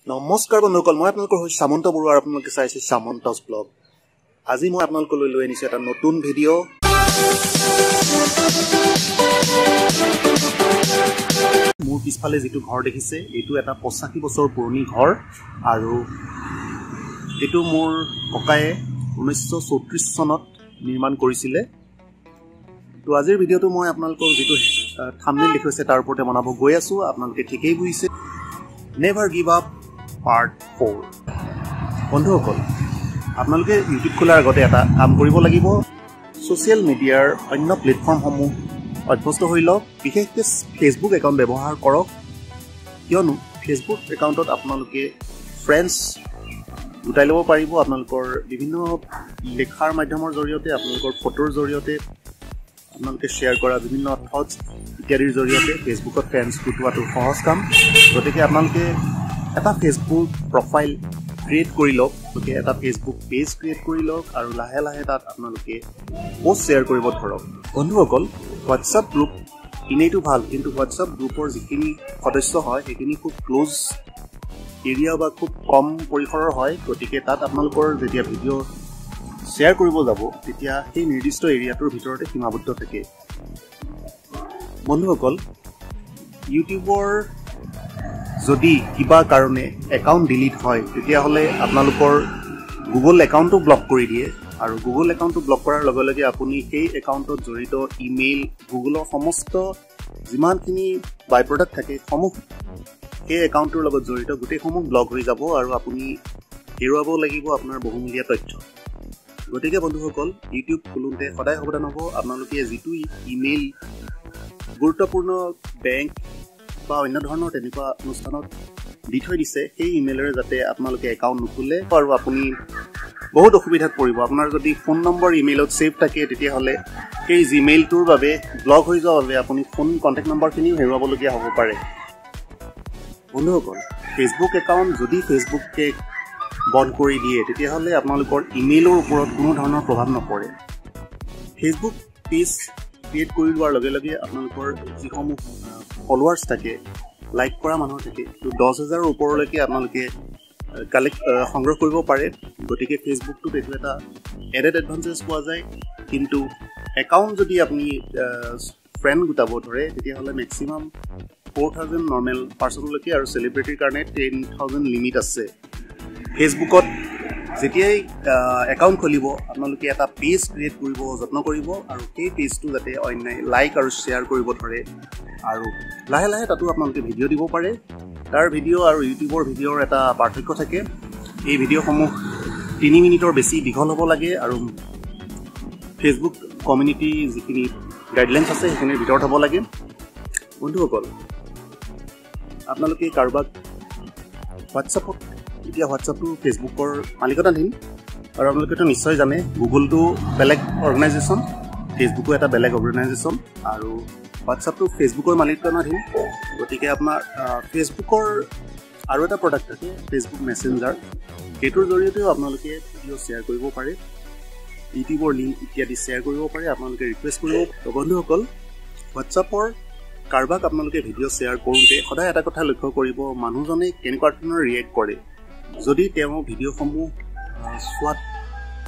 নমস্কাৰ বন্ধুসকল, মই আপোনালোকৰ হৈ সামন্ত বৰুৱা আৰু আপোনালোকে চাইছে সামন্তছ ব্লগ। আজি মই আপোনালোকলৈ লৈ আনিছোঁ এটা নতুন ভিডিঅ'। মোৰ পিছফালে যিটো ঘৰ দেখিছে, এইটো এটা 85 বছৰ পুৰণি ঘৰ আৰু এইটো মোৰ ককায়ে 1934 চনত নিৰ্মাণ কৰিছিলে। তো আজিৰ ভিডিঅ'টো মই আপোনালোকক যিটো থাম্বনেইল দেখুৱাইছে তাৰ ওপৰতে বনাব গৈ আছোঁ। আপোনালোকে ঠিকেই বুজিছে, নেভাৰ গিভ আপ পাৰ্ট 4। বন্ধুসকল, আপোনালোকে ইউটিউব খোলাৰ আগতে এটা কাম কৰিব লাগিব। ছ'চিয়েল মিডিয়াৰ অন্য প্লেটফৰ্মসমূহ অভ্যস্ত হৈ লওক, বিশেষকৈ ফেচবুক একাউণ্ট ব্যৱহাৰ কৰক। কিয়নো ফেচবুক একাউণ্টত আপোনালোকে ফ্ৰেণ্ডছ গোটাই ল'ব পাৰিব। আপোনালোকৰ বিভিন্ন লেখাৰ মাধ্যমৰ জৰিয়তে, আপোনালোকৰ ফটোৰ জৰিয়তে, আপোনালোকে শ্বেয়াৰ কৰা বিভিন্ন থটছ ইত্যাদিৰ জৰিয়তে ফেচবুকত ফ্ৰেণ্ডছ গোটোৱাটো সহজ কাম। গতিকে আপোনালোকে এটা ফেচবুক প্ৰফাইল ক্ৰিয়েট কৰি লওক, গতিকে এটা ফেচবুক পেজ ক্ৰিয়েট কৰি লওক আৰু লাহে লাহে তাত আপোনালোকে পষ্ট শ্বেয়াৰ কৰিব ধৰক। বন্ধুসকল, হোৱাটছআপ গ্ৰুপ এনেইতো ভাল, কিন্তু হোৱাটছআপ গ্ৰুপৰ যিখিনি সদস্য হয় সেইখিনি খুব ক্ল'জ এৰিয়া বা খুব কম পৰিসৰৰ হয়। গতিকে তাত আপোনালোকৰ যেতিয়া ভিডিঅ' শ্বেয়াৰ কৰিব যাব তেতিয়া সেই নিৰ্দিষ্ট এৰিয়াটোৰ ভিতৰতে সীমাবদ্ধ থাকে। বন্ধুসকল, ইউটিউবৰ যদি কিবা কাৰণে একাউণ্ট ডিলিট হয় তেতিয়াহ'লে আপোনালোকৰ গুগল একাউণ্টটো ব্লক কৰি দিয়ে আৰু গুগল একাউণ্টটো ব্লক কৰাৰ লগে লগে আপুনি সেই একাউণ্টত জড়িত ইমেইল, গুগলৰ সমস্ত যিমানখিনি বাই প্ৰডাক্ট থাকে সমূহ সেই একাউণ্টটোৰ লগত জড়িত গোটেইসমূহ ব্লক হৈ যাব আৰু আপুনি হেৰুৱাব লাগিব আপোনাৰ বহুমূলীয়া তথ্য। গতিকে বন্ধুসকল, ইউটিউব খোলোঁতে সদায় সাৱধান হ'ব। আপোনালোকে যিটো ইমেইল গুৰুত্বপূৰ্ণ বেংক বা অন্য ধৰণৰ তেনেকুৱা অনুষ্ঠানত দি থৈ দিছে সেই ইমেইলেৰে যাতে আপোনালোকে একাউণ্ট নুখোলে আৰু আপুনি বহুত অসুবিধাত পৰিব। আপোনাৰ যদি ফোন নম্বৰ ইমেইলত ছেভ থাকে তেতিয়াহ'লে সেই জিমেইলটোৰ বাবে ব্লক হৈ যোৱাৰ বাবে আপুনি ফোন কণ্টেক্ট নম্বৰখিনিও হেৰুৱাবলগীয়া হ'ব পাৰে। বন্ধুসকল, ফেচবুক একাউণ্ট যদি ফেচবুকে বন্ধ কৰি দিয়ে তেতিয়াহ'লে আপোনালোকৰ ইমেইলৰ ওপৰত কোনো ধৰণৰ প্ৰভাৱ নপৰে। ফেচবুক পেজ ক্ৰিয়েট কৰি লোৱাৰ লগে লগে আপোনালোকৰ যিসমূহ ফলোৱাৰ্ছ থাকে, লাইক কৰা মানুহ থাকে, তো 10,000ৰ ওপৰলৈকে আপোনালোকে কালেক্ট সংগ্ৰহ কৰিব পাৰে। গতিকে ফেচবুকটোত এইটো এটা এডেড এডভান্টেজ পোৱা যায়। কিন্তু একাউণ্ট যদি আপুনি ফ্ৰেণ্ড গোটাব ধৰে তেতিয়াহ'লে মেক্সিমাম 4,000 নৰ্মেল পাৰ্চনলৈকে আৰু চেলিব্ৰিটিৰ কাৰণে 10,000 লিমিট আছে। ফেচবুকত যেতিয়াই একাউণ্ট খুলিব আপোনালোকে এটা পেজ ক্ৰিয়েট কৰিব যত্ন কৰিব আৰু সেই পেজটো যাতে অন্যায় লাইক আৰু শ্বেয়াৰ কৰিব ধৰে আৰু লাহে লাহে তাতো আপোনালোকে ভিডিঅ' দিব পাৰে। তাৰ ভিডিঅ' আৰু ইউটিউবৰ ভিডিঅ'ৰ এটা পাৰ্থক্য থাকে। এই ভিডিঅ'সমূহ 3 মিনিটৰ বেছি দীঘল হ'ব লাগে আৰু ফেচবুক কমিউনিটি যিখিনি গাইডলাইনছ আছে সেইখিনিৰ ভিতৰত হ'ব লাগে। বন্ধুসকল, আপোনালোকে কাৰোবাক হোৱাটছআপত, এতিয়া হোৱাটছআপটো ফেচবুকৰ মালিকতাধীন আৰু আপোনালোকেতো নিশ্চয় জানে গুগলটো বেলেগ অৰ্গেনাইজেশ্যন, ফেচবুকো এটা বেলেগ অৰ্গেনাইজেশ্যন আৰু হোৱাটছআপটো ফেচবুকৰ মালিকানাধীন। গতিকে আপোনাৰ ফেচবুকৰ আৰু এটা প্ৰডাক্ট থাকে ফেচবুক মেছেঞ্জাৰ, সেইটোৰ জৰিয়তেও আপোনালোকে ভিডিঅ' শ্বেয়াৰ কৰিব পাৰে, ইউটিউবৰ লিংক ইত্যাদি শ্বেয়াৰ কৰিব পাৰে, আপোনালোকে ৰিকুৱেষ্ট কৰিব। তো বন্ধুসকল, হোৱাটছআপৰ কাৰোবাক আপোনালোকে ভিডিঅ' শ্বেয়াৰ কৰোঁতে সদায় এটা কথা লক্ষ্য কৰিব, মানুহজনে কেনেকুৱা ধৰণৰ ৰিয়েক্ট কৰে। যদি তেওঁ ভিডিঅ'সমূহ চোৱাত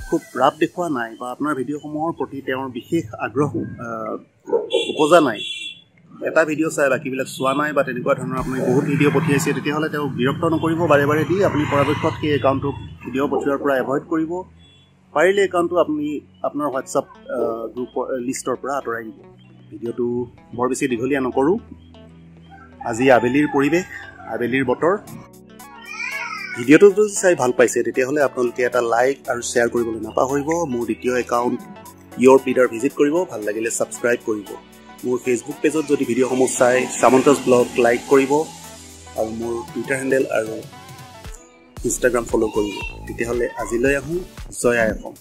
খুব ৰাপ দেখুওৱা নাই বা আপোনাৰ ভিডিঅ'সমূহৰ প্ৰতি তেওঁৰ বিশেষ আগ্ৰহ উপজা নাই, এটা ভিডিঅ' চাই বাকীবিলাক চোৱা নাই বা তেনেকুৱা ধৰণৰ আপুনি বহুত ভিডিঅ' পঠিয়াইছে, তেতিয়াহ'লে তেওঁক বিৰক্ত নকৰিব বাৰে বাৰে দি আপুনি পৰাপক্ষত সেই একাউণ্টটোক ভিডিঅ' পঠিওৱাৰ পৰা এভইড কৰিব। পাৰিলে একাউণ্টটো আপুনি আপোনাৰ হোৱাটছআপ গ্ৰুপৰ লিষ্টৰ পৰা আঁতৰাই দিব। ভিডিঅ'টো বৰ বেছি দীঘলীয়া নকৰোঁ। আজি আবেলিৰ পৰিৱেশ, আবেলিৰ বতৰ। ভিডিঅ'টো যদি চাই ভাল পাইছে তেতিয়াহ'লে আপোনালোকে এটা লাইক আৰু শ্বেয়াৰ কৰিবলৈ নাপাহৰিব। মোৰ দ্বিতীয় একাউণ্ট ইয়ৰ প্লিডাৰ ভিজিট কৰিব, ভাল লাগিলে ছাবস্ক্ৰাইব কৰিব। মোৰ ফেচবুক পেজত যদি ভিডিঅ'সমূহ চাই সামন্তছ ব্লগ লাইক কৰিব আৰু মোৰ টুইটাৰ হেণ্ডেল আৰু ইনষ্টাগ্ৰাম ফ'ল' কৰিব। তেতিয়াহ'লে আজিলৈ আহোঁ। জয় আই অসম।